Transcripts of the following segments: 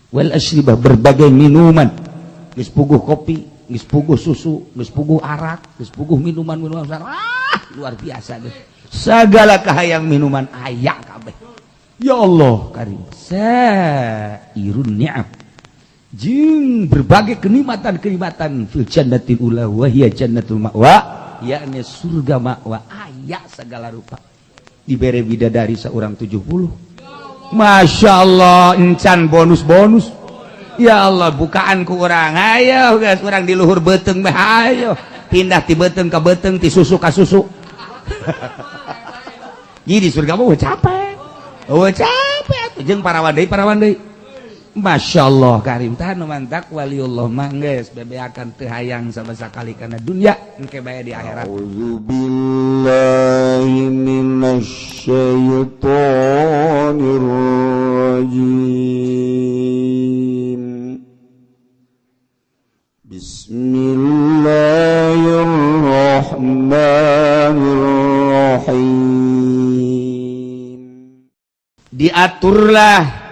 Wal asyribah, berbagai minuman, geus puguh kopi, geus puguh susu, geus puguh arak, geus puguh minuman-minuman, ah, luar biasa geus. Segala kahayang minuman aya kabeh. Ya Allah karim. Sairun ni'am, jeung berbagai kenikmatan-kenikmatan fil jannatil ula wa hiya jannatul ma'wa, yakni surga ma'wa, aya segala rupa. Dibere bidadari seorang 70. Masya Allah, encan bonus-bonus. Ya Allah, bukaan ku urang. Ayo guys, urang di luhur beuteung mah ayo. Pindah ti beuteung ka beuteung, ti susu ka susu. Jadi di surga mah capek. Oh, capek atuh jeung parawan deui, parawan deui. Masya Allah karim, tah nu mantak waliullah mah geus bebeakan teu hayang sama sakali kana dunya, engke bae di akhirat. A'udzubillahi minasyaitonir rajim. Bismillahirrahmanirrahim. Diaturlah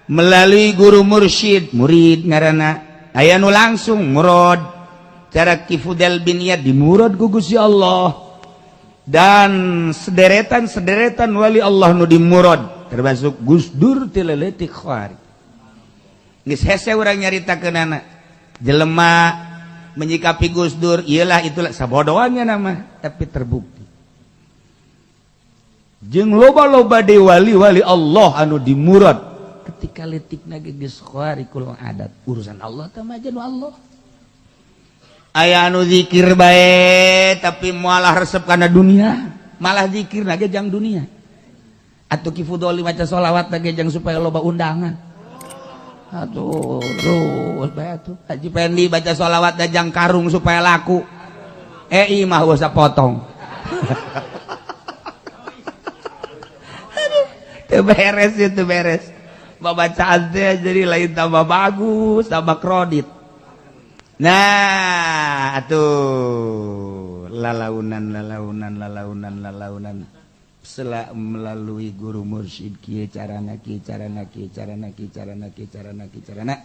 melalui guru mursyid, murid ngaranna aya nu langsung murad cara Ki Fudel bin Iyad dimurad ku Gusti Allah, dan sederetan-sederetan wali Allah nu dimurad termasuk Gus Dur ti leutik khari. Geus hese urang nyaritakeunana jelema menyikapi Gus Dur iyalah itulah sabodoannya nama, tapi terbukti jeung loba-loba deui wali-wali Allah anu dimurad ketika letik geus khariqul adat. Urusan Allah teh mah jeung Allah. Aya anu zikir bae tapi malah resep kana dunia, malah zikir ge jang dunia. Atuh Ki Fudoli maca sholawat ge jang supaya loba undangan. Atuh terus bae atuh. Haji Pendi baca sholawat jang karung supaya laku. Eh, imah usah potong. Aduh, teu beres itu beres. Bacaan teh jadi lain tambah bagus, tambah kredit. Nah, atuh lalaunan lalaunan lalaunan lalaunan sela melalui guru mursyid kieu carana, kieu carana, kieu carana, kieu carana, kieu carana, kieu carana,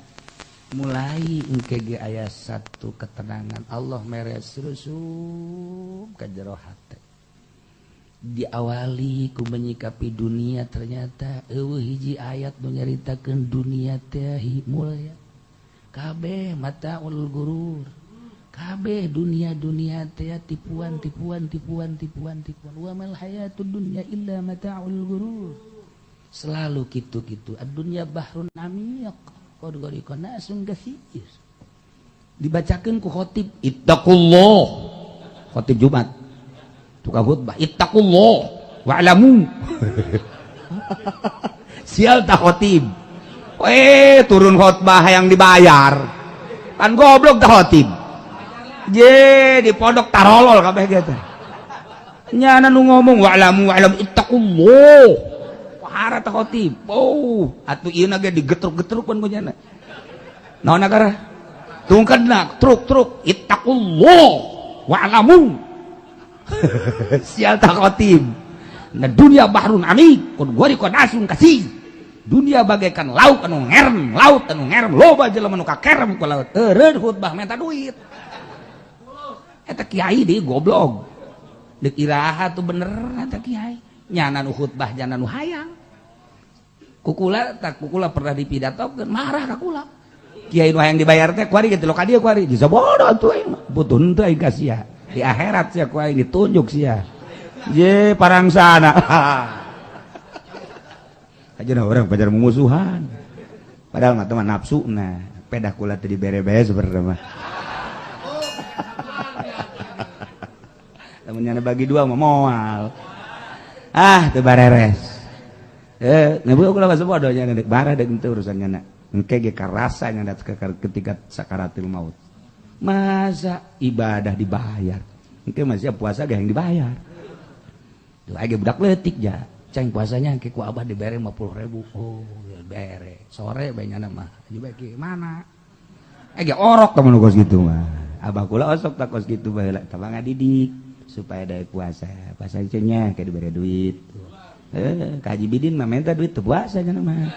mulai engke ge aya satu ketenangan Allah meres rusuk ka jero hate. Diawali ku menyikapi dunia, ternyata eueuh hiji ayat nu nyaritakeun dunia teh mulya. Kabeh mataul gurur, kabeh dunia-dunia teh tipuan, tipuan, tipuan, tipuan, tipuan. Wa mal hayatud dunya illa mataul gurur. Selalu kitu-kitu. Ad-dunya bahrun amiq qad gharika nasun katsir. Dibacakeun ku khotib ittaqullah, khotib Jumat, tukang khutbah, ittaqullah wa'lamu. Sial tak khotib, eh turun khotbah yang dibayar kan goblok tak khotib. Je di pondok tarolol kabeh gitu nyana nu ngomong wa'lamu wa'lam ittaqullah, wahara tak khotib. Oh, atuh ieu ge digetruk-getruk kan ku nyana naon akara tungkedna truk-truk ittaqullah wa'lamu. Sial tak khotib. Nah, dunia bahrun amik kun gori kon asun kasih. Dunia bagaikan laut anu ngerem, laut anu ngerem, loba jelema nu kakerem ku laut. Eureun khutbah minta duit. Eta kiai deui goblok. Deuk iraha tuh bener eta kiai. Nyana nu khutbah, nyana nu hayang. Kukula tak kukula pernah dipidatokeun, marah ka kula. Kiai nu hayang dibayar teh kuari gitu ka dieu kuari. Bisa bodoh atuh aing mah. Butuh henteu aing ka sia. Di akhirat sia ku aing ditunjuk sia. Je parangsana. Aja orang pajar memusuhan. Padahal mah teman nafsu nah, pedah kula teh dibere-bere sebenarnya mah. Lamun nyana bagi dua mah moal. Ah, teu bareres. Eh, ngabu kula mah bodoh nya deuk barah deuk henteu urusan nyana. Engke ge karasa nyana ketika sakaratil maut. Masa ibadah dibayar? Engke masih puasa ge yang dibayar. Tuh aya budak leutik ja. Ceng puasanya engke ku abah dibere 50.000. Oh, bere. Sore bae nyana mah. Haji bae mana? Eh ge orok temen kos gitu mah. Abah kula osok tak kos gitu baheula tah ngadidik supaya dari puasa. Puasa nya kayak dibere duit. Eh, ka Haji Bidin mah minta duit teu puasa nya mah.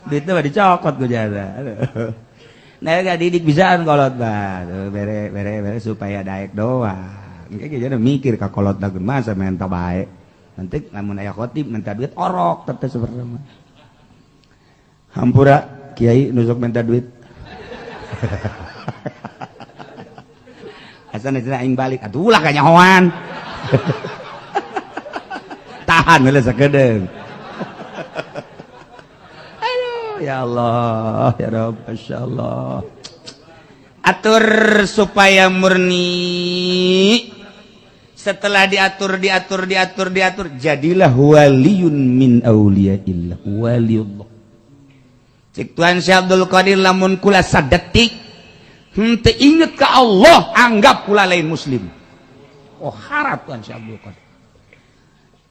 Duitnya mah dicokot ku jana. Nah, gak didik bisaan kolot mah. Bere bere bere supaya daek doang. Engke ge mikir ka kolot dageun masa menta bae. Nanti lamun aya khotib minta duit orok teh sebenarnya. Hampura kiai nusuk minta duit. Asa cenah aing balik atuh ulah kanyahoan. Tahan heula sakedeung. Aduh ya Allah ya Rabb masyaallah. Atur supaya murni. Setelah diatur diatur diatur diatur jadilah waliyun min auliyaillah, waliullah. Cik Tuan Syekh Abdul Qadir lamun kula sadetik henteu inget ka Allah anggap kula lain muslim. Oh harap Tuan Syekh Abdul Qadir.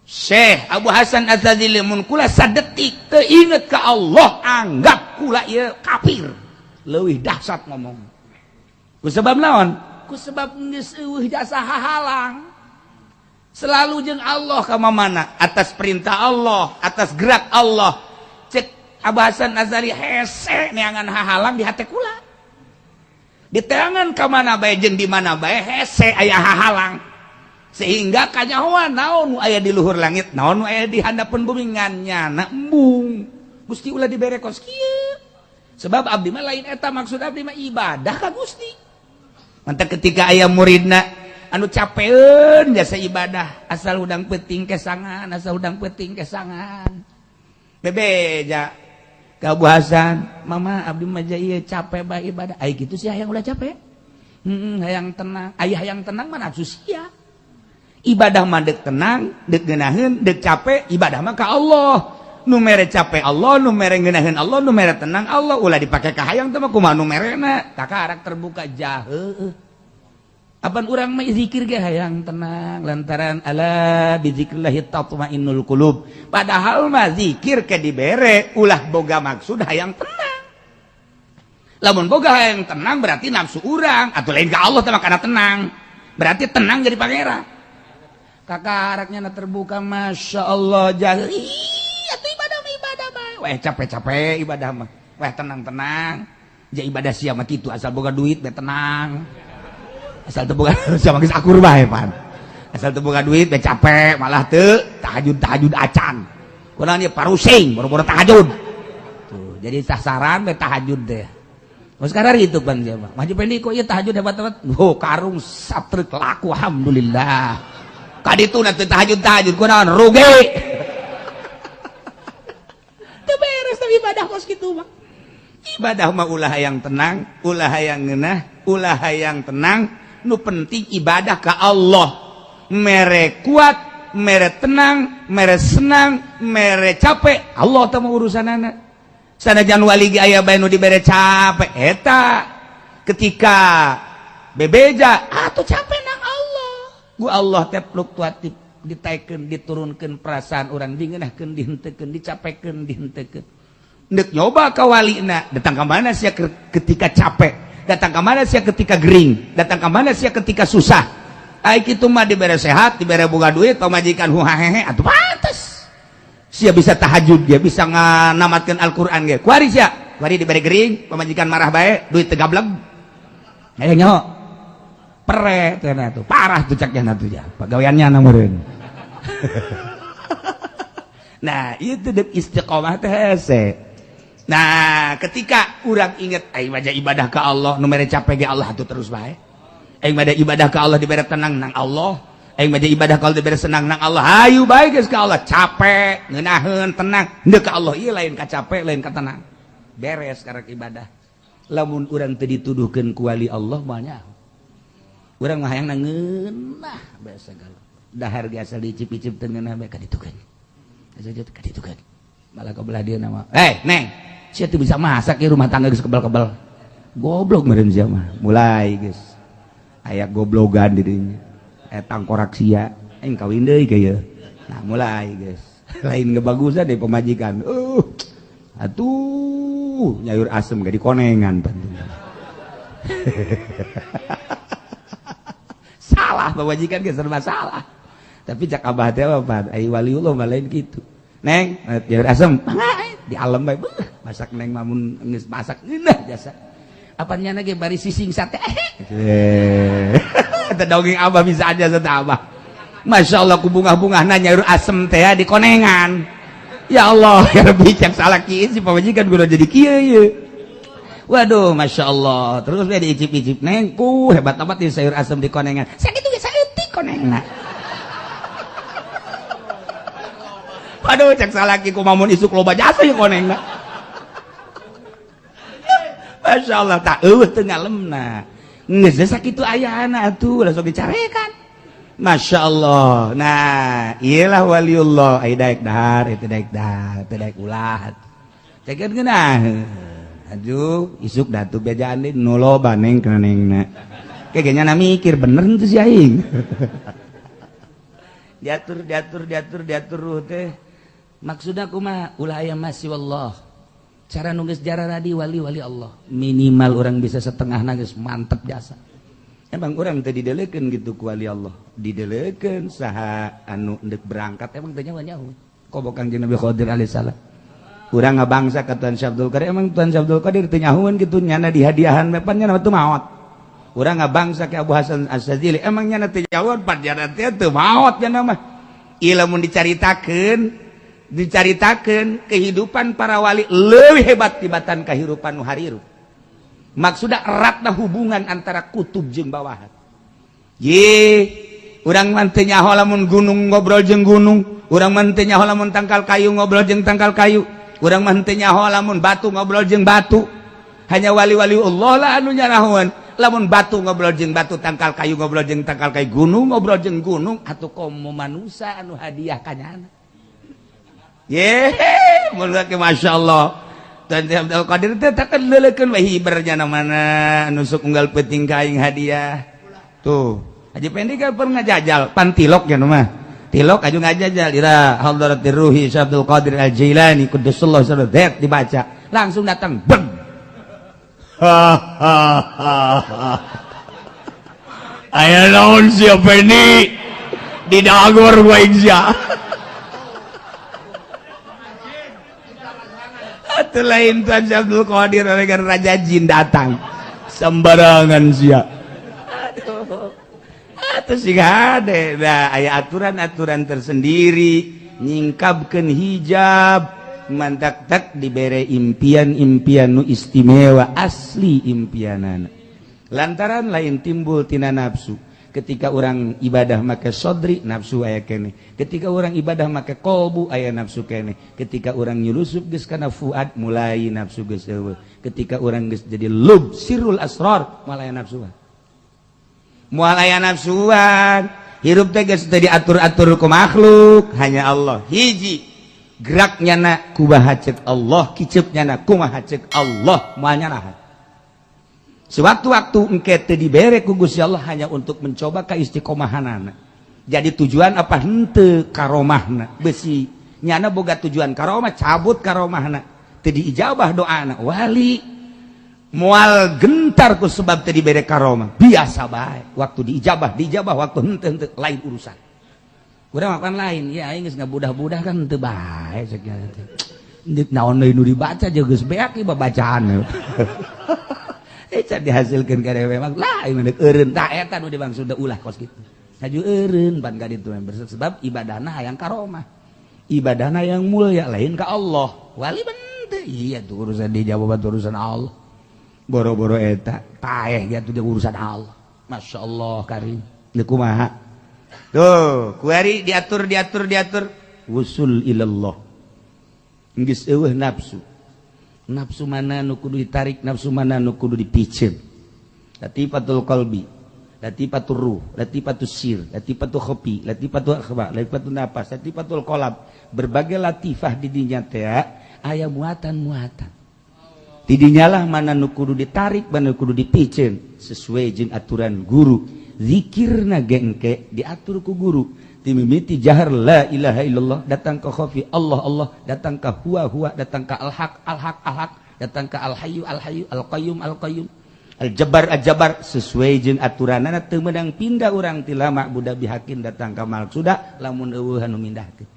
Syekh Abu Hasan Az-Zadzili mun kula sadetik teu inget ka Allah anggap kula ieu kafir. Leuwih dahsyat ngomong. Ku sebab naon? Ku sebab geus eueuh jasa hahalang. Selalu jeung Allah ka mana atas perintah Allah, atas gerak Allah. Cek Abu Hasan Az-Zadzili hese neangan hahalang di hate kula. Di teangan ka mana bae jeung di mana bae hese aya hahalang. Sehingga kanyahoan naon nu aya di luhur langit, naon nu aya di handapeun bumi ngan nyana embung. Gusti ulah dibere kos kieu. Sebab abdi mah lain eta maksud abdi mah ibadah ka Gusti. Mantap ketika aya muridna anu capeun jasa ibadah asal udang peuting kesangan, asal udang peuting kesangan. Bebeja ka Abu Hasan, mama abdi mah ieu capek bae ibadah. Ai kitu sih hayang ulah capek. Hayang tenang. Ai hayang tenang mah nafsu sia. Ibadah mah deuk tenang, deuk ngeunaheun, deuk capek, ibadah mah ka Allah. Nu mere capek Allah, nu mere ngeunaheun Allah, nu mere tenang Allah. Ulah dipake ka hayang teh mah kumaha nu merena. Kakarak terbuka jahe. Apan urang mah zikir ge hayang tenang lantaran ala bizikrillahi tatmainnul qulub. Padahal mah zikir ke dibere ulah boga maksud hayang tenang. Lamun boga hayang tenang berarti nafsu urang atau lain ka Allah teh mah kana tenang. Berarti tenang jadi pangeran. Kakaraknya na terbuka masya Allah jahe. Atuh ibadah mah ibadah mah. Weh capek-capek ibadah mah. Weh tenang-tenang. Ja ibadah sia mah kitu asal boga duit be tenang. Asal teu boga sama geus akur bae pan. Asal teu boga duit be capek malah teu tahajud-tahajud acan. Kunaon ieu parusing boro-boro tahajud. Tuh, jadi sasaran be tahajud teh. Oh sekarang itu pan sia mah. Maju pendi kok ieu tahajud hebat-hebat. Oh karung satrek laku alhamdulillah. Kaditu na teu tahajud-tahajud kunaon rugi. Teu beres tapi ibadah kos kitu mah. Ibadah mah ulah hayang tenang, ulah hayang ngeunah, ulah hayang tenang. Nu penting ibadah ke Allah. Mere kuat, mere tenang, mere senang, mere capek. Allah teh mah urusanana. Sanajan wali ge aya bae nu dibere capek eta ketika bebeja atuh capek nang Allah. Ku Allah teh fluktuatif ditaikeun diturunkeun perasaan urang dingeunahkeun dihenteukeun dicapekeun dihenteukeun. Ndek nyoba ka walina datang ka mana sia ketika capek, datang ke mana sia ketika gering, datang ke mana sia ketika susah. Ai kitu mah dibere sehat, dibere boga duit, pamajikan huhahehe atuh pantes. Sia bisa tahajud dia bisa nganamatkeun Al-Qur'an ge. Kuari sia, kuari dibere gering, pamajikan marah bae, duit teu gablek. Aya nyaho. Pere teh tuh, parah tuh caknya tuh ya. Pagaweannya na meureun. Nah, itu deuk istiqomah teh hese. Nah, ketika urang inget aing mah ibadah ka Allah, nu mere capek ge Allah atuh terus bae. Aing mah ibadah ka Allah dibere tenang nang Allah. Aing mah ibadah ka Allah dibere senang nang Allah. Hayu bae geus ka Allah, capek, ngeunaheun, tenang. Henteu ka Allah ieu lain ka capek, lain ka tenang. Beres karek ibadah. Lamun urang teu dituduhkeun ku wali Allah moal nyaho. Urang mah hayang ngeunah bae sagala. Dahar ge asal dicip-icip teu ngeunah bae kaditukeun. Asa kaditukeun. Malah ka belah dieu mah. "Eh, Neng, sia teu bisa masak ya rumah tangga geus kebal-kebal." Goblok meureun sia mah. Mulai geus. Aya goblogan di dinya. Eta tangkorak sia, aing kawin deui ka ieu. Nah, mulai geus. Lain ngebagusan deh pemajikan. Atuh nyayur asem gak dikonengan tentunya. Salah pemajikan ge serba salah. Tapi cak abah teh apa? Ai waliullah mah lain kitu. Neng, nyayur asem, mangga di alam bae. Beuh, Masak neng mamun geus masak ngeunah jasa. Apa nyana ge bari sising sate. Eta dongeng abah bisa aja sate abah. Masya Allah, ku bunga-bunga nyaur asem teh di konengan. Ya Allah, ya Rabbi, cak salaki si pamajikan gua jadi kieu ye. Waduh, Masya Allah. Terus dia diicip-icip. Neng, ku hebat amat di sayur asem di konengan. Sakitu ge saeutik konengna. Waduh, cek salaki ku mamun isuk loba jasa ya konengna. Masya Allah, tak eueuh teu ngalemna. Geus sakitu ayana atuh, langsung dicarekan. Masya Allah. Nah, iyalah waliullah. Ai daek dahar, itu daek dahar, itu daek ulah. Cekeun geunah. Aduh, isuk datu bejaan deui nu loba neng kana nengna. Kayaknya na mikir bener henteu si aing. Diatur, diatur, diatur, diatur ruh teh. Maksudna kumaha? Ulah aya masih wallah. Cara nu geus jararadi wali-wali Allah. Minimal orang bisa setengah geus mantep jasa. Emang orang teh didelekeun gitu ku wali Allah. Didelekeun saha anu endek berangkat emang teh nyawa-nyawa. Komo Kangjeng Nabi Khidir alaihissalam. Urang ngabangsa ka Tuan Syekh Abdul Qadir, emang Tuan Syekh Abdul Qadir teu nyahueun kitu nyana dihadiahan pan nyana teu maot. Urang ngabangsa ka Abu Hasan Asy-Syadzili, emang nyana teu nyahueun pan nyana teh teu maot nyana mah. Ieu lamun dicaritakeun, dicaritakeun kehidupan para wali leuwih hebat tibatan kehidupan nu harirup. Maksudna eratna hubungan antara kutub jeung bawahan. Ye, urang mah teu nyaho lamun gunung ngobrol jeung gunung, urang mah teu nyaho lamun tangkal kayu ngobrol jeung tangkal kayu. Urang mah teu nyaho lamun batu ngobrol jeung batu. Hanya wali-wali Allah lah anu nyarahoan. Lamun batu ngobrol jeung batu, tangkal kayu ngobrol jeung tangkal kayu, gunung ngobrol jeung gunung, atuh komo manusa anu hadiah kanyana. Ye, mun ke masyaallah. Tuan Abdul Qadir teh takkan leulekeun we hibernya mana nusuk unggal peuting ka aing hadiah. Tuh, Haji Pendi kan pernah ngajajal pantilok ya mah. Tilok aju ngajajal ila hadratir ruhi Syekh Abdul Qadir Al-Jailani quddasallahu sirrahu dibaca. Langsung datang beng. Ha ha ha. Aya naon sia Pendi? Di dagor gua aing sia. Atuh lain Tuan Syekh Abdul Qadir dengan raja jin datang. Sembarangan sia. Aduh. Atuh sing hade. Nah, aya aturan-aturan tersendiri nyingkabkeun hijab mantak tak dibere impian-impian nu istimewa asli impianana. Lantaran lain timbul tina nafsu. Ketika orang ibadah make sodri nafsu aya kene. Ketika orang ibadah make kolbu aya nafsu kene. Ketika orang nyulusup geus kana fuad mulai nafsu geus eueuh. Ketika orang geus jadi lub sirul asrar moal aya nafsuan. Moal aya nafsuan. Hirup teh geus teu diatur-atur ku makhluk, hanya Allah. Hiji geraknya na kumaha ceuk Allah, kiceupnya na kumaha ceuk Allah, moal nyanahan. Sewaktu-waktu engke teu dibere ku Gusti Allah hanya untuk mencoba kaistiqomahanana. Jadi tujuan apa henteu karomahna? Besi nyana boga tujuan karomah, cabut karomahna. Teu diijabah doana. Wali moal gentar ku sebab teu dibere karomah. Biasa bae. Waktu diijabah, diijabah, waktu henteu henteu lain urusan. Urang makan lain, ya aing geus ngabudah-budah kan henteu bae cek nya teh. Naon deui nu dibaca jeung geus beak ieu babacaan. Can dihasilkeun ka dewe mah lah ieu mah eureun tah eta nu dimaksud ulah kos kitu. Haju eureun pan ka ditu sebab ibadahna hayang karomah. Ibadahna yang mulia lain ka Allah. Wali bente iya tuh urusan dijawab urusan Allah. Boro-boro eta paeh ya tuh urusan Allah. Masya Allah karim. Deui kumaha? Tuh, kuari diatur diatur diatur wusul ilallah. Geus eueuh nafsu. Nafsu mana nu kudu ditarik, nafsu mana nu kudu dipiceun. Latifatul qalbi, latifatul ruh, latifatul sir, latifatul khafi, latifatul akhfa, latifatul nafas, latifatul qalb. Berbagai latifah di dinya teh aya muatan-muatan. Ti dinya lah mana nu kudu ditarik, mana nu kudu dipiceun sesuai jeung aturan guru. Zikirna ge engke diatur ku guru. Timimiti jahar la ilaha illallah, datang ke khafi Allah Allah, datang ke huwa huwa, datang ke al-haq al-haq al-haq, datang ke al-hayyu al-hayyu, al-qayyum al-qayyum, al-jabbar al-jabbar, sesuai jeung aturanana teu meunang pindah urang ti lama budak bihakin datang ka maksuda lamun eueuh anu mindahkeun.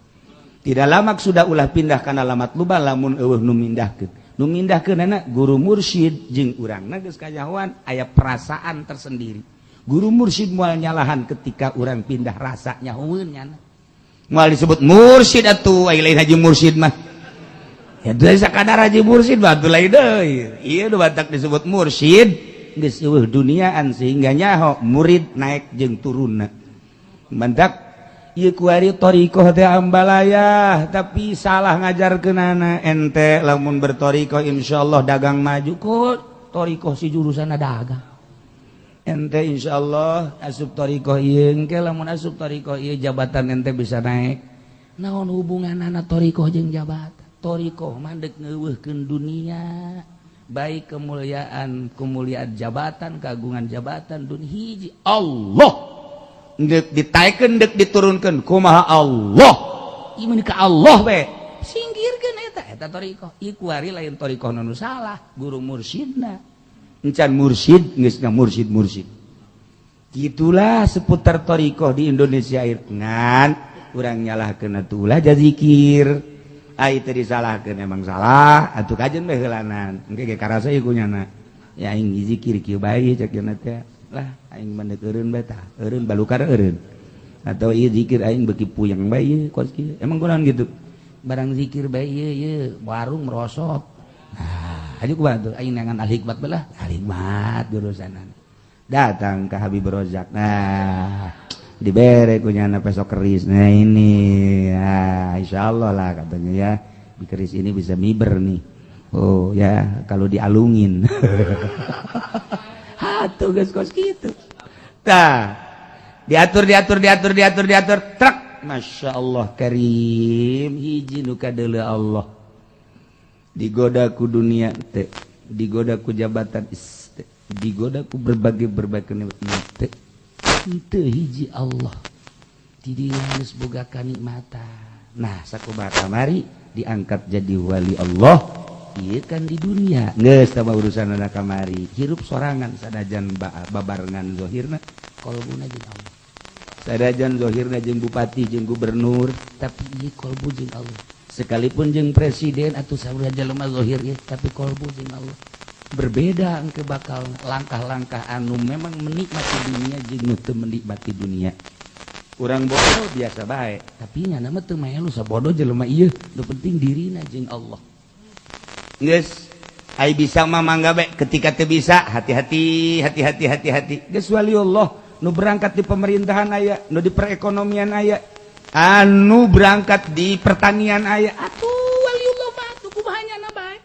Tidak lama sudah ulah pindah kana lamat luba lamun eueuh nu mindahkeun. Nu mindahkeunana guru mursyid jeung urangna geus kanyahoan aya perasaan tersendiri. Guru mursyid moal nyalahan ketika urang pindah rasa nyahoeun nyana. Moal disebut mursyid atuh, ai lain haji mursyid mah. Ya teu sakadar haji mursyid mah atuh lain deui. Ieu nu batak disebut mursyid geus eueuh duniaan sehingga nyaho murid naik jeung turunna. Mantak ieu kuari thariqah teh ambalayah tapi salah ngajarkeunana. Ente lamun berthariqah insyaallah dagang maju, kok thariqah si jurusanna dagang. Ente insyaallah asup thariqah ieu, engke lamun asup thariqah ieu jabatan ente bisa naik. Naon hubunganana thariqah jeung jabatan? Thariqah mah deuk ngeuweuhkeun dunia, baik kemuliaan kemuliaan jabatan, kagungan jabatan dunia hiji Allah. Dek ditaikeun, dek diturunkeun kumaha Allah. Ieu mah ka Allah we singkirkeun eta eta thariqah. Ieu kuari lain thariqah nu salah, guru mursyidna encan mursyid geus mursyid mursyid. Gitulah seputar thariqah di Indonesia ieu. Ngan urang nyalahkeun atuh ulah jazikir. Ai teu disalahkeun emang salah atuh kajen we heulanan. Engke ge karasa ieu kunyana. Ya aing zikir kieu bae cek cenah teh. Lah aing mah deuk eureun bae tah, eureun balukar eureun. Atau ieu zikir aing beuki puyeng bae ieu kos kieu. Emang kunaon gitu? Barang zikir bae ieu ieu warung merosot. Nah, aja kumaha tuh aing neangan al hikmat belah, al hikmat jurusanan. Datang ke Habib Rozak. Nah, dibere kunyana pesok keris. Nah ini, ya, insyaallah lah katanya ya. Di keris ini bisa miber nih. Oh ya, kalau dialungin. Atuh geus kos kitu. Tah, diatur diatur diatur diatur diatur truk. Masya Allah karim, hiji nu kadeuleu Allah. Digoda ku dunia teh, digoda ku jabatan is teh, digoda ku berbagai-berbagai nikmat teh. Henteu hiji Allah. Di dieu geus boga kanikmatan. Nah, sakumaha kamari diangkat jadi wali Allah. Ieu kan di dunia geus tah urusan kamari hirup sorangan sadajan babarengan zahirna kolbuna jeung Allah. Sadajan zahirna jeung bupati jeung gubernur tapi ieu kolbu jeung Allah. Sekalipun jeung presiden atau saurang jelema zahir ieu tapi kolbu jeung Allah. Berbeda engke bakal langkah-langkah anu memang menikmati dunia jeung nu teu menikmati dunia. Urang bodoh biasa bae tapi nya mah teu melu sabodoh jelema ieu, nu penting dirina jeung Allah. Geus ai bisa mah mangga bae, ketika teu bisa hati-hati hati-hati hati-hati. Geus waliullah nu berangkat di pemerintahan aya, nu di perekonomian aya, anu berangkat di pertanian aya. Atuh waliullah mah atuh kumaha nyana bae.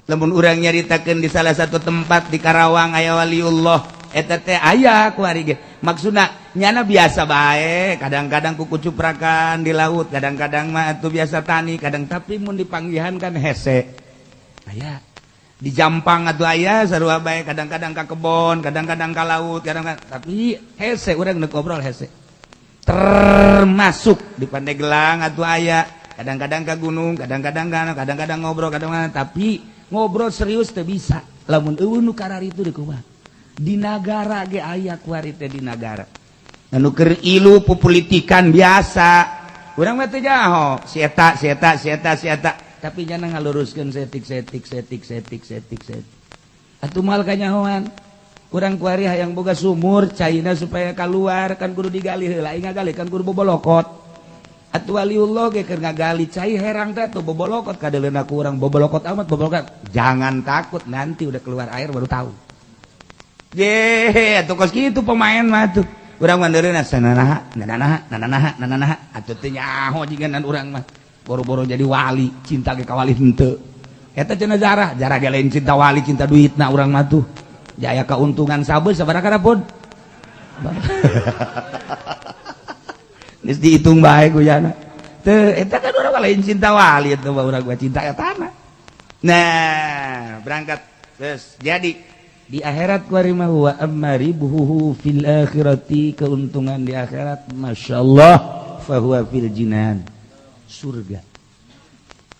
Lamun urang nyaritakeun di salah satu tempat di Karawang aya waliullah eta teh aya kuari ge. Maksudna nyana biasa bae, kadang-kadang kuku cuprakan di laut, kadang-kadang mah atuh biasa tani, kadang tapi mun dipanggihan kan hese. Aya di Jampang atuh aya sarua bae, kadang-kadang ka kebon, kadang-kadang ka laut, kadang-kadang tapi hese urang neuk ngobrol hese. Termasuk di Pandeglang atuh aya, kadang-kadang ka gunung, kadang-kadang kadang-kadang ngobrol, kadang-kadang tapi ngobrol serius teu bisa. Lamun eueuh nu kararitu deui kumaha? Di nagara ge aya kuari teh di nagara. Anu keur ilu pupolitikan biasa. Urang mah teu nyaho, si eta, si eta, si eta, si eta. Tapi jangan ngaluruskeun setik setik setik setik setik setik. Atuh moal kanyahoan. Urang kuari hayang boga sumur caina supaya keluar kan kudu digali heula, aing ngagali kan kudu bobolokot. Atuh waliullah ge keur ngagali cai herang teh atuh bobolokot kadeuleuna ku urang bobolokot amat bobolokot. Jangan takut, nanti udah keluar air baru tahu. Ye, atuh kos kitu pemain mah tuh. Urang mah ndeureuna sananaha, nananaha, nananaha, nananaha. Atuh teu nyaho jiganan urang mah. Boro-boro jadi wali, cinta ge ka wali henteu. Eta cenah jarah, jarah ge lain cinta wali, cinta duitna urang mah tuh. Jaya keuntungan sabeus sabaraha pun. Geus dihitung bae ku jana. Teu eta kan urang lain cinta wali eta mah urang mah cinta etana. Nah, berangkat terus jadi di akhirat kuari mah wa amaribuhu fil akhirati, keuntungan di akhirat masyaallah fahuwa fil jinan, surga.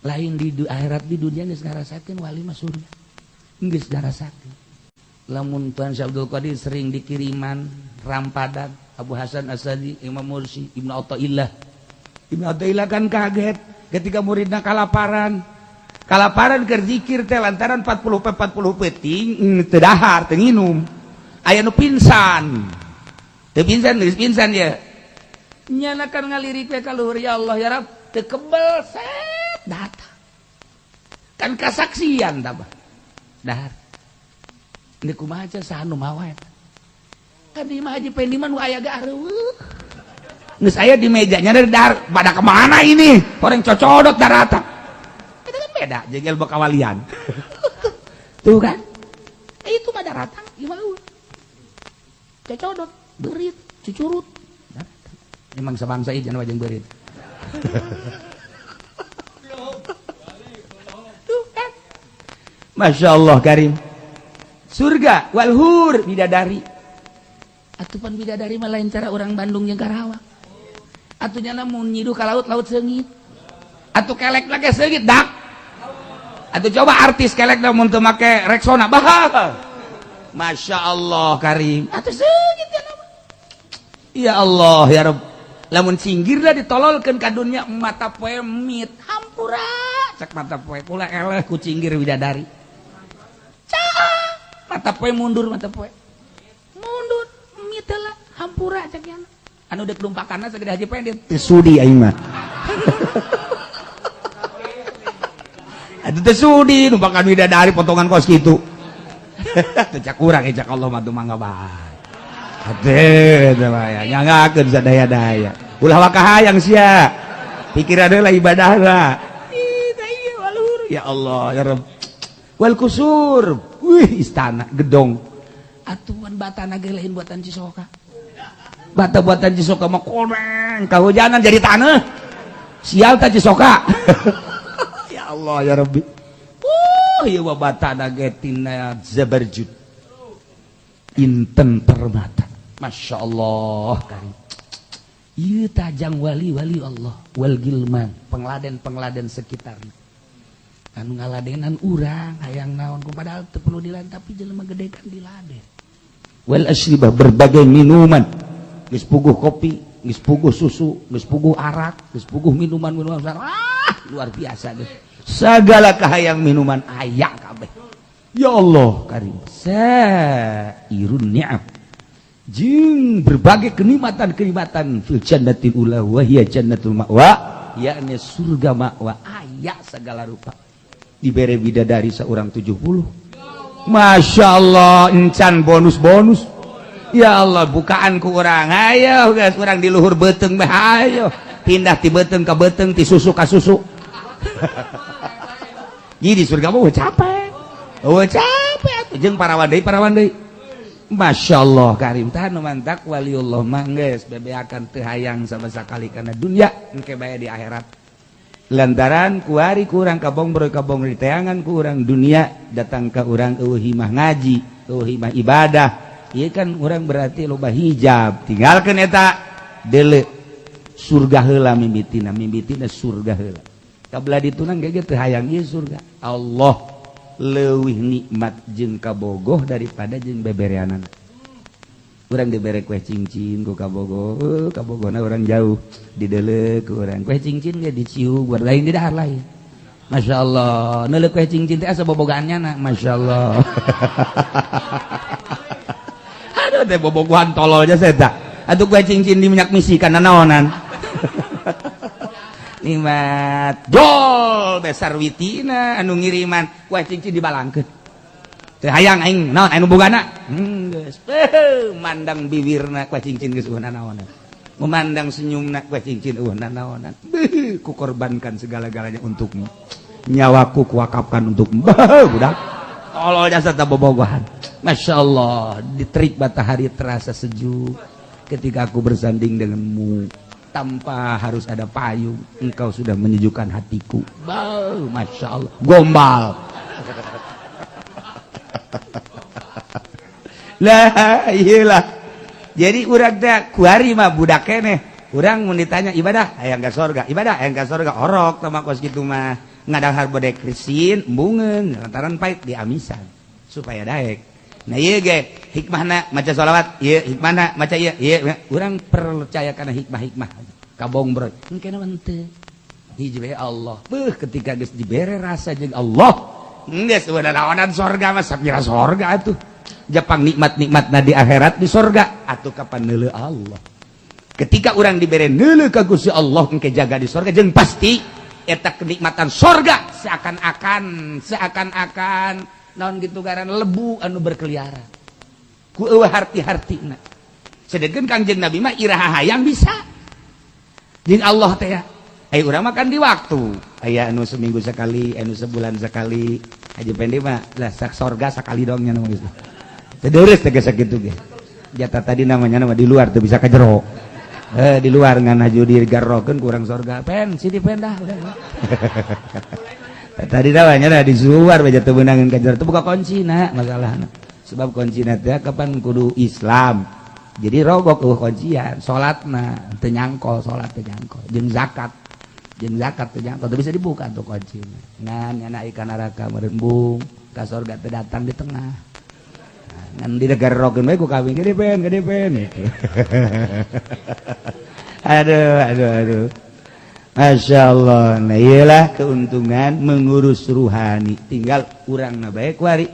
Lain di akhirat, di dunia geus ngarasakeun wali mah surga. Geus ngarasakeun. Lamun Tuan Syekh Abdul Qadir sering dikiriman rampadan Abu Hasan Asadi, Imam Mursi, Ibnu Athaillah. Ibnu Athaillah kan kaget ketika muridna kalaparan. Kalaparan keur zikir teh lantaran 40 peuting teu dahar teu nginum. Aya nu pingsan. Teu pingsan geus pingsan ya. Nyana kan ngalirik we ka luhur ya Allah ya Rabb teu kebel set datang. Kan kasaksian tah dahar. Ini kumaha saha nu mawa eta. Kan di imah Haji Pendi mah nu aya ge areueuh. Geus aya di mejanya dari dahar pada kemana ini? Orang cocodot daratan. Itu kan beda jeung ilmu kawalian. Tuh kan? Itu mah daratang imah eueuh. Cocodot, beurit, cucurut. Emang sabangsa ieu jangan wajeng beurit. Tuh kan? Masya Allah karim. Surga walhur bidadari. Atupan bidadari mah lain cara orang Bandung jeung Karawang. Atuh nyana mun nyiduh ka laut, laut seungit. Atuh kelek lagi seungit dak. Atuh coba artis kelek da mun teu make Rexona bah. Masya Allah karim. Atuh seungit nyana mah. Ya Allah ya Rabb. Lamun cinggirlah ditololkeun ka dunya mata poe mit hampura cek mata poe kula eleh ku cinggir bidadari. Mata poe mundur mata poe mundur mit heula hampura cek nyana anu deuk lumpakanna sagede Haji Pendi teu sudi aing mah. Atuh teu sudi numpakan bidadari potongan kos kitu. Teu cak urang cak Allah mah mangga bae. Hade teh mah ya nyangakeun sadaya-daya. Ulah waka hayang sia. Pikiran heula ibadahna. Ih tah ieu walur ya Allah ya Rabb. Wal kusur. Wih istana gedong. Atuhan batana ge lain buatan Cisoka. Bata buatan Cisoka mah koneng kahujanan jadi tanah. Sial ta Cisoka. Ya Allah ya Rabbi. Ieu mah batana ge tina zabarjud. Inten permata. Masya Allah karim. Ieu tajang wali-wali Allah wal gilman, pengladen-pengladen sekitarna. Anu ngaladenan urang hayang naon ku padahal teu perlu diladen tapi jelema gede kan diladen. Wal asribah berbagai minuman. Geus puguh kopi, geus puguh susu, geus puguh arak, geus puguh minuman-minuman. Ah, luar biasa geus. Segala kahayang minuman aya kabeh. Ya Allah karim. Sairun ni'am. Jeung berbagai kenikmatan-kenikmatan fil jannatil ula wa hiya jannatul ma'wa, yakni surga ma'wa aya segala rupa. Dibere bidadari seorang 70. Masya Allah encan bonus-bonus. Ya Allah bukaan ku urang. Ayo guys urang di luhur beuteung bae ayo. Pindah ti beuteung ka beuteung, ti susu ka susu. Jadi surga mah capek. Oh capek atuh jeung parawan deui parawan deui. Masya Allah karim tah nu mantak waliullah mah geus bebeakan teu hayang sama sakali kana dunya engke bae di akhirat. Lantaran kuari kurang kabongbroy kabongbroy teangan ku urang dunia datang ka urang eueuh himah ngaji, eueuh himah ibadah. Ieu kan urang berarti loba hijab. Tinggalkeun eta deuleu surga heula mimitina, mimitina surga heula. Kabelah ditunang ge teu hayang ieu surga. Allah leuwih nikmat jeung kabogoh daripada jeung bebereanan. Urang dibere kue cincin ku kabogoh, kabogohna urang jauh dideuleu ku urang. Kue cincin ge dicium buat lain di dahar lain. Masya Allah, neuleuh kue cincin teh asa bobogaan nyana, Masya Allah. Aduh teh bobogohan tolol aja saya. Atuh kue cincin di minyak misi kana naonan. Nikmat jol besar witina anu ngiriman kue cincin dibalangkeun. Teu hayang aing naon anu bogana? Geus. Mandang bibirna kue cincin geus eueuh naonan. Memandang senyumna kue cincin eueuh naonan. Beuh, ku korbankan segala-galanya untukmu. Nyawaku kuwakafkan untukmu. Budak. Tolol jasa teh bobogohan. Masya Allah, diterik matahari terasa sejuk ketika aku bersanding denganmu. Tanpa harus ada payung, engkau sudah menyejukkan hatiku. Bau, Masya Allah, gombal. Lah, iyalah. Jadi urang teh kuari mah budak keneh. Urang mun ditanya ibadah, hayang ka sorga, ibadah hayang ka sorga, orok tah mah kos kitu mah. Ngadahar bodek krisin, embungeun, lantaran pait diamisan supaya daek. Nah ieu ge hikmahna maca sholawat, ieu hikmahna maca ieu, ieu urang percaya kana hikmah-hikmah. Kabong bro, engke mah henteu. Hiji bae Allah. Beuh ketika geus dibere rasa jeung Allah, geus udah naonan sorga mah sapira sorga atuh. Japang nikmat-nikmatna di akhirat di sorga atuh kapan neuleuh Allah. Ketika urang dibere neuleuh ka Gusti Allah engke jaga di sorga jeung pasti eta kenikmatan sorga seakan-akan naon gitu garan lebu anu berkeliaran ku eueuh harti-hartina. Sedengkeun Kangjeng Nabi mah iraha hayang bisa jeung Allah teh ya. Aya urang mah kan di waktu, aya anu seminggu sekali, anu sebulan sekali. Haji Pendi mah lah sak sorga sekali dong nya nu geus. Teu deureus teh geus sakitu ge. Jatah tadi namanya nama di luar teu bisa ka jero. Di luar ngan haju digarrokeun kurang sorga. Pen sini pen dah. Tadi namanya dah di luar bae teu meunangeun ka jero teu buka kuncina masalahna. Sebab kuncina teh kapan kudu Islam. Jadi rogok eueuh kuncian, salatna teu nyangkol, salat teu nyangkol, jeung zakat teu nyangkol, teu bisa dibuka tuh kuncina. Ngan nyana ikan neraka meureun ka sorga teu datang di tengah. Ngan digarrokeun we ku kawin gede pen gitu. Aduh aduh aduh. Masya Allah. Nah iyalah keuntungan mengurus ruhani. Tinggal urang na bae kuari.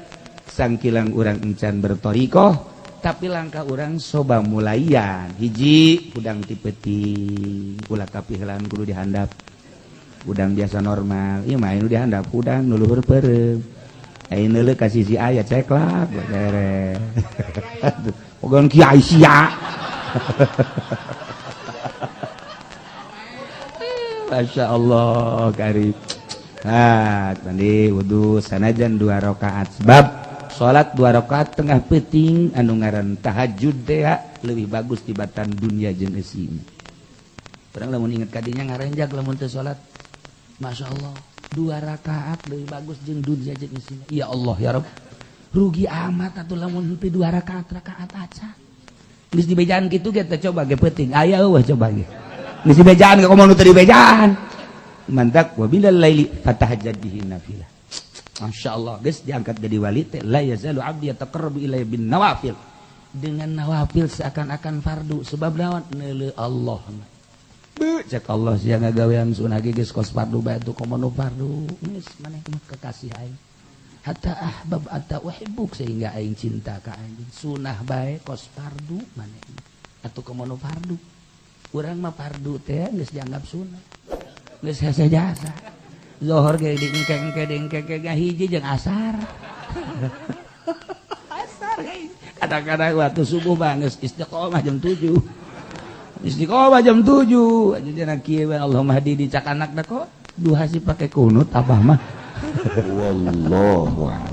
Sangkilang urang encan bertorikoh, tapi langkah urang soba mulaian. Hiji hudang ti peuting, ulah kapihelaan kudu dihandap. Hudang biasa normal, ieu mah anu dihandap hudang nu luhur peureum. Ayeuna neuleuh ka sisi aya ceklak beres. Pogon kiai sia. Masya Allah karib. Ah, mandi wudu sanajan 2 rakaat. Sebab salat 2 rakaat tengah peuting anu ngaran tahajud teh leuwih bagus tibatan dunia jeung eusina. Urang lamun inget kadinya ngarenjag lamun teu salat. Masya Allah, 2 rakaat leuwih bagus jeung dunia jeung eusina. Ya Allah ya Rabb. Rugi amat atuh lamun henteu 2 rakaat rakaat acan. Geus dibejaan kitu ge teh coba ge peuting. Aya eueuh coba ge. Geus dibejaan ge komo nu teu dibejaan. Mantak wa bilal laili fatahajjad bihi nafilah. Masya Allah, geus diangkat jadi wali teh la yazalu abdi yataqarrabu ilayya bin nawafil. Dengan nawafil seakan-akan fardu sebab naon neuleuh Allah. Beuh cek Allah sia ngagawean sunah ge geus kos fardu bae tuh komo nu fardu. Geus maneh mah kekasih aing. Hatta ahbab hatta uhibbuk sehingga aing cinta ka anjeun. Sunah bae kos fardu maneh. Atuh komo nu fardu. Urang mah fardu teh geus dianggap sunah. Geus hese jasa. Zohor ge diengke-engke diengke-engke hiji jeung asar. Asar kadang-kadang waktu subuh mah geus istiqomah jam 7. Istiqomah jam 7. Aja kieu we Allahumma hadi dicak anakna kok duha sih pake kunut abah mah. Wallahu a'lam.